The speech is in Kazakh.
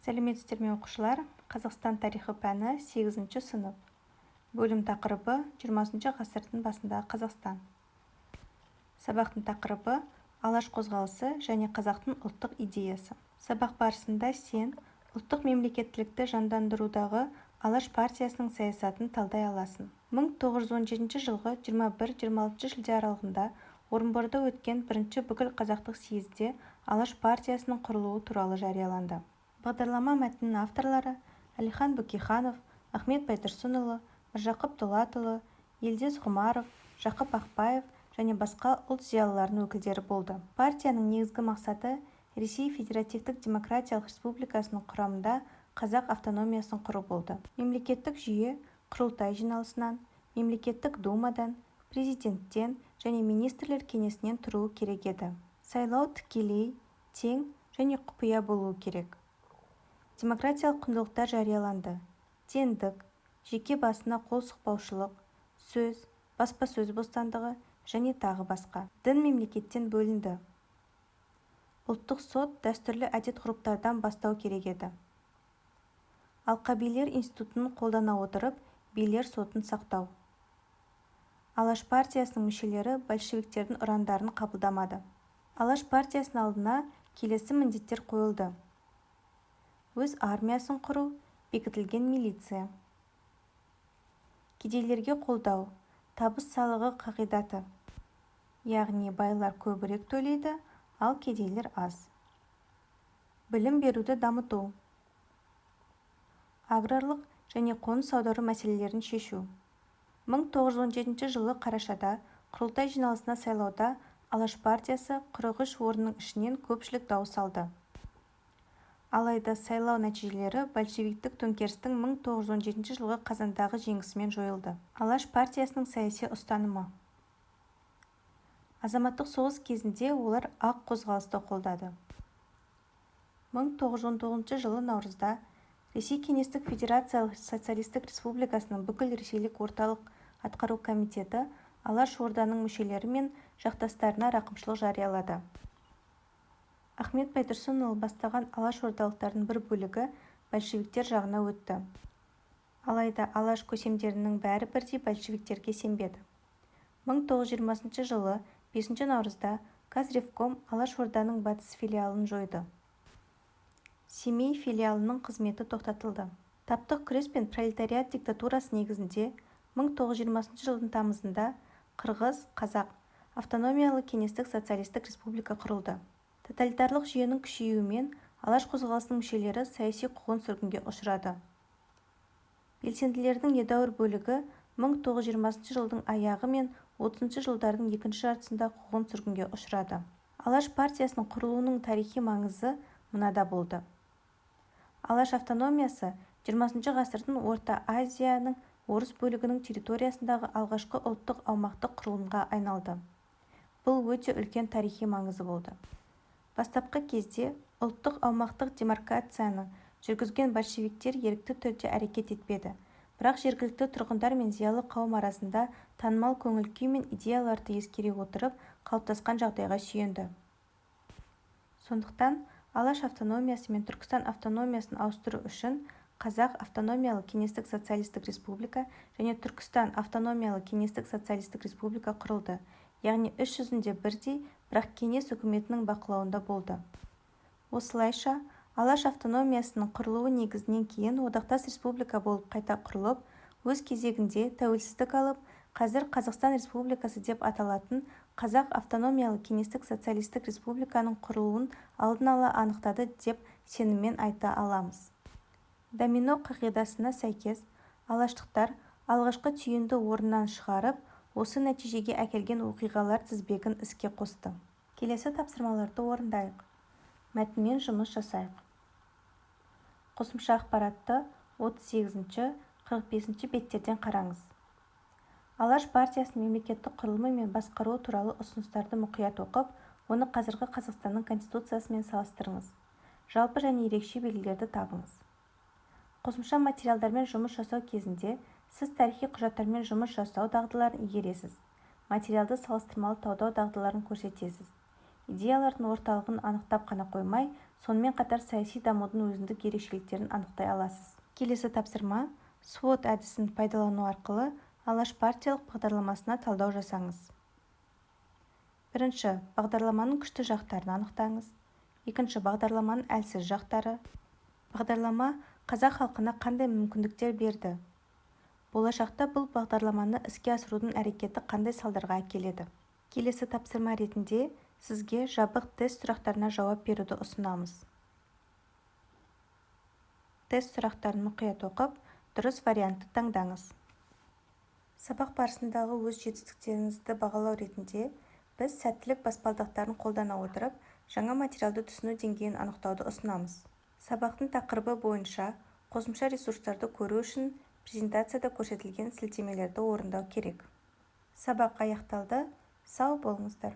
Сәлеметсіздер ме, оқушылар! Қазақстан тарихы пәні, 8 сынып. Бөлім тақырыбы: 20 ғасырдың басындағы Қазақстан. Сабақтың тақырыбы: Алаш қозғалысы және қазақтың ұлттық идеясы. Сабақ барысында сен ұлттық мемлекеттілікті жандандырудағы Алаш партиясының саясатын талдай аласың. 1917 жылғы 21-26 шілде аралығында Орынборда өткен бірінші бүкілқазақтық съезде Алаш партиясының құрылуы туралы жарияланды. Бағдарлама мәтінінің авторлары Әлихан Бөкейханов, Ахмет Байтұрсынұлы, Міржақып Дулатұлы, Елдес Ғұмаров, Жақып Ақбаев және басқа ұлт зиялыларының өкілдері болды. Партияның негізгі мақсаты Ресей Федеративтік Демократиялық Республикасының құрамында қазақ автономиясын құру болды. Мемлекеттік жүйе Құрылтай жиналысынан, Мемлекеттік думадан, Президенттен және Министрлер кеңесінен тұруы керек еді. Сайлау тікелей, тең және құпия болуы керек. Демократиялық құндылықтар жарияланды: теңдік, жеке басына қол сұқпаушылық, сөз, баспасөз бостандығы және тағы басқа. Дін мемлекеттен бөлінді. Ұлттық сот дәстүрлі әдет-ғұрыптардан бастау керек еді. Алқабилер институтын қолдана отырып, билер сотын сақтау. Алаш партиясының мүшелері большевиктердің ұрандарын қабылдамады. Алаш партиясының алдына келесі міндеттер қойылды: өз армиясын құру, бекітілген милиция, кедейлерге қолдау, табыс салығы қағидаты, яғни байлар көбірек төлейді, ал кедейлер аз, білім беруді дамыту, аграрлық және қоныс аудару мәселелерін шешу. 1917 жылы қарашада Құрылтай жиналысына сайлауда Алаш партиясы 43 орынның ішінен көпшілік дауыс алды. Алайда сайлау нәтижелері большевиктік төңкерістің 1917 жылғы қазандағы жеңісімен жойылды. Алаш партиясының саяси ұстанымы. Азаматтық соғыс кезінде олар ақ қозғалысты қолдады. 1919 жылы наурызда Ресей Кеңестік Федерациялық Социалистік Республикасының Бүкілресейлік Орталық Атқару Комитеті Алаш Орданың мүшелері мен жақтастарына рақымшылық жариялады. Ахмет Байтұрсынұлы бастаған алашордалықтардың бір бөлігі большевиктер жағына өтті. Алайда алаш көсемдерінің бәрі бірдей большевиктерге сенбеді. 1920 жылы 5 наурызда Казревком Алаш Орданың батыс филиалын жойды. Семей филиалының қызметі тоқтатылды. Таптық күрес пен пролетариат диктатурасы негізінде 1920 жылдың тамызында Қырғыз, Қазақ автономиялы Кеңестік Социалистік Республика құрылды. Тоталитарлық жүйенің күшеюімен Алаш қозғалысының мүшелері саяси қуғын-сүргінге ұшырады. Белсенділердің едәуір бөлігі 1920 жылдың аяғы мен 30 жылдардың екінші жартысында қуғын-сүргінге ұшырады. Алаш партиясының құрылуының тарихи маңызы мынада болды: Алаш автономиясы 20 ғасырдың Орта Азияның орыс бөлігінің территориясындағы алғашқы ұлттық аумақтық құрылымға айналды. Бұл өте үлкен тарихи маңызы болды. Бастапқы кезде ұлттық-аумақтық демаркацияны жүргізген большевиктер ерікті түрде әрекет етпеді, бірақ жергілікті тұрғындар мен зиялы қауым арасында танымал көңіл-күй мен идеяларды ескере отырып, қалыптасқан жағдайға сүйенді. Сондықтан Алаш автономиясы мен Түркістан автономиясын ауыстыру үшін Қазақ автономиялы Кеңестік Социалистік Республика және Түркістан автономиялы Кеңестік Социалистік Республика құрылды, яғни іс жүзінде бірдей, бірақ Кеңес үкіметінің бақылауында болды. Осылайша, Алаш автономиясының құрылуы негізінен кейін одақтас республика болып қайта құрылып, өз кезегінде тәуелсіздік алып, қазір Қазақстан Республикасы деп аталатын Қазақ автономиялы Кеңестік Социалистік Республиканың құрылуын алдын ала анықтады деп сеніммен айта аламыз. Домино қағидасына сәйкес, алаштықтар алғашқы түйінді орнынан шығарып, осы нәтижеге әкелген оқиғалар тізбегін іске қосты. Келесі тапсырмаларды орындайық. Мәтінмен жұмыс жасайық. Қосымша ақпаратты 38-ші, 45 беттерден қараңыз. Алаш партиясының мемлекеттік құрылымы мен басқаруы туралы ұсыныстарды мұқият оқып, оны қазіргі Қазақстанның Конституциясымен салыстырыңыз. Жалпы және ерекше белгілерді табыңыз. Қосымша материалдармен жұмыс жасау кезінде сіз тарихи құжаттармен жұмыс жасау дағдыларын игересіз, материалды салыстырмалы талдау дағдыларын көрсетесіз, идеялардың орталығын анықтап қана қоймай, Сонымен қатар саяси дамудың өзіндік ерекшеліктерін анықтай аласыз. Келесі тапсырма: SWOT әдісін пайдалану арқылы Алаш партиялық бағдарламасына талдау жасаңыз. Бірінші, бағдарламаның күшті жақтарын анықтаңыз. Екінші, бағдарламаның әлсіз жақтары. Бағдарлама қазақ халқына қандай мүмкіндіктер берді? Болашақта бұл бағдарламаны іске асырудың әрекеті қандай салдарға әкеледі? Келесі тапсырма ретінде сізге жабық тест сұрақтарына жауап беруді ұсынамыз. Тест сұрақтарын мұқият оқып, дұрыс вариантты таңдаңыз. Сабақ барысындағы өз жетістіктеріңізді бағалау ретінде біз сәттілік баспалдақтарын қолдана отырып, жаңа материалды түсіну деңгейін анықтауды ұсынамыз. Сабақтың тақырыбы бойынша қосымша ресурстарды көру үшін презентацияда көрсетілген сілтемелерді орындау керек. Сабақ аяқталды. Сау болыңыздар.